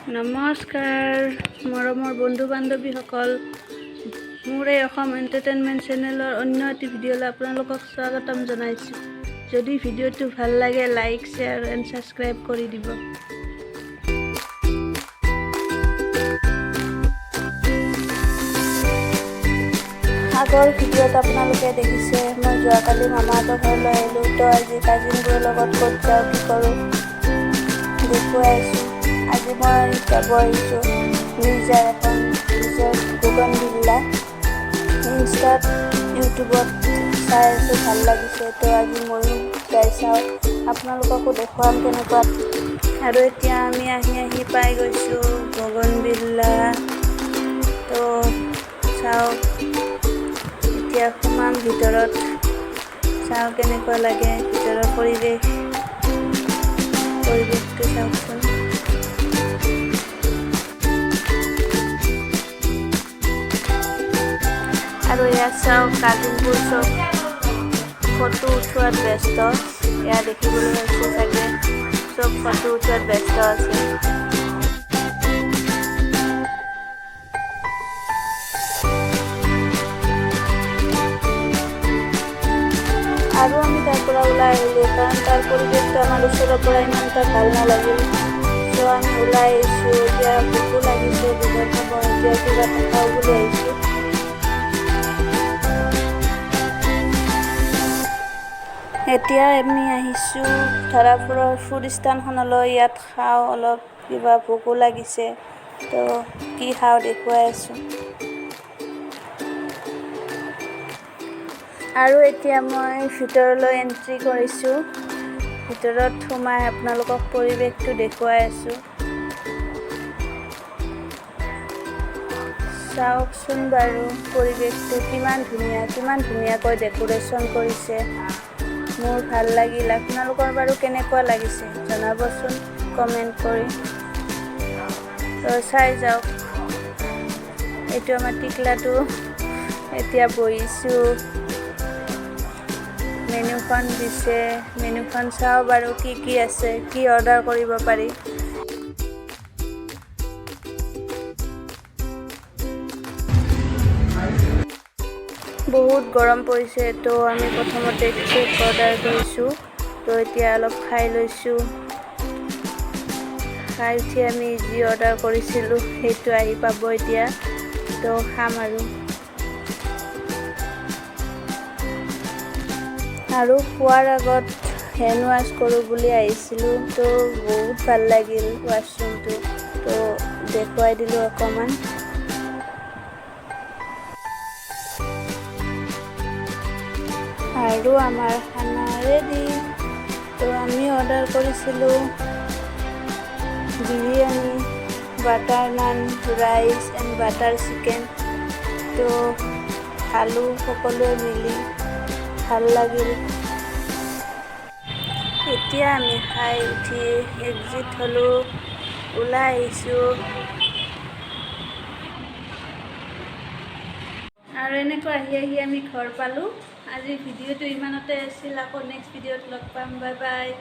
নমস্কাৰ মৰমৰ বন্ধু বান্ধৱীসকল, মোৰ এই অসম এণ্টাৰটেইনমেণ্ট চেনেলৰ অন্য এটি ভিডিঅ'লৈ আপোনালোকক স্বাগতম জনাইছোঁ। যদি ভিডিঅ'টো ভাল লাগে, লাইক, শ্বেয়াৰ এণ্ড ছাবস্ক্ৰাইব কৰি দিব। আগৰ ভিডিঅ'ত আপোনালোকে দেখিছে, মই যোৱাকালি মামাহঁতৰ ঘৰলৈ আহিলোঁ। তো আজি কাজিনবোৰৰ লগত ক'ত যাওঁ, কি কৰোঁ দেখুৱাই আছোঁ। আজি মই যাব আহিছোঁ মিৰ্জাৰ এখন ৰিজৰ্ট বগনভিল্লা। ইনষ্টাত, ইউটিউবত চাই আছোঁ, ভাল লাগিছে। তো আজি ময়ো যাই চাওঁ, আপোনালোককো দেখুৱাম কেনেকুৱা। আৰু এতিয়া আমি আহি আহি পাই গৈছোঁ বগনভিল্লা। তো চাওঁ, এতিয়া সোমাম ভিতৰত, চাওঁ কেনেকুৱা লাগে ভিতৰৰ পৰিৱেশ। পৰিৱেশটো চাওকচোন। আৰু ইয়াত চাওক, কাজিনবোৰ চব ফটো উঠোৱাত ব্যস্ত। এয়া দেখিবলৈ পাইছে চাগে, চব ফটো উঠোৱাত ব্যস্ত আছে। আৰু আমি তাৰ পৰা ওলাই আহিলোঁ, কাৰণ তাৰ পৰিৱেশটো আমাৰ ওচৰৰ পৰা ইমান এটা ভাল নালাগিল। চ' আমি ওলাই আহিছোঁ। এতিয়া ভোকো লাগিছে, দুপৰ খাব, এতিয়া কিবা এটা খাওঁ বুলি আহিছোঁ। এতিয়া আমি আহিছোঁ ধাৰাপুৰৰ ফুড ষ্টেণ্ডখনলৈ। ইয়াত খাওঁ অলপ কিবা, ভোকো লাগিছে। তো কি খাওঁ দেখুৱাই আছোঁ। আৰু এতিয়া মই ভিতৰলৈ এণ্ট্ৰি কৰিছোঁ। ভিতৰত সোমাই আপোনালোকক পৰিৱেশটো দেখুৱাই আছোঁ। চাওকচোন বাৰু পৰিৱেশটো কিমান ধুনীয়া, কিমান ধুনীয়াকৈ ডেক'ৰেশ্যন কৰিছে। মোৰ ভাল লাগিল। আপোনালোকৰ বাৰু কেনেকুৱা লাগিছে জনাবচোন কমেণ্ট কৰি। তো চাই যাওক, এইটো আমাৰ টিকলাটো। এতিয়া বহিছোঁ, মেনুখন দিছে। মেনুখন চাওঁ বাৰু কি কি আছে, কি অৰ্ডাৰ কৰিব পাৰি। বহুত গৰম পৰিছে, তো আমি প্ৰথমতে কেক অৰ্ডাৰ কৰিছোঁ। তো এতিয়া অলপ খাই লৈছোঁ। খাই উঠি আমি যি অৰ্ডাৰ কৰিছিলোঁ সেইটো আহি পাব এতিয়া, তো খাম আৰু। আৰু খোৱাৰ আগত হেণ্ড ৱাছ কৰোঁ বুলি আহিছিলোঁ। তো বহুত ভাল লাগিল ৱাছৰুমটো, তো দেখুৱাই দিলোঁ অকণমান। আৰু আমাৰ খানা ৰেডি। তো আমি অৰ্ডাৰ কৰিছিলোঁ biryani, butter naan, rice and butter chicken. তো খালোঁ সকলোৱে মিলি, ভাল লাগিল। এতিয়া আমি খাই উঠি এক্সিট হ'লোঁ, ওলাই আহিছোঁ। আৰু এনেকৈ আহি আহি আমি ঘৰ পালোঁ। আজিৰ ভিডিঅ'টো ইমানতে আছিল। আকৌ নেক্সট ভিডিঅ'ত লগ পাম। Bye bye.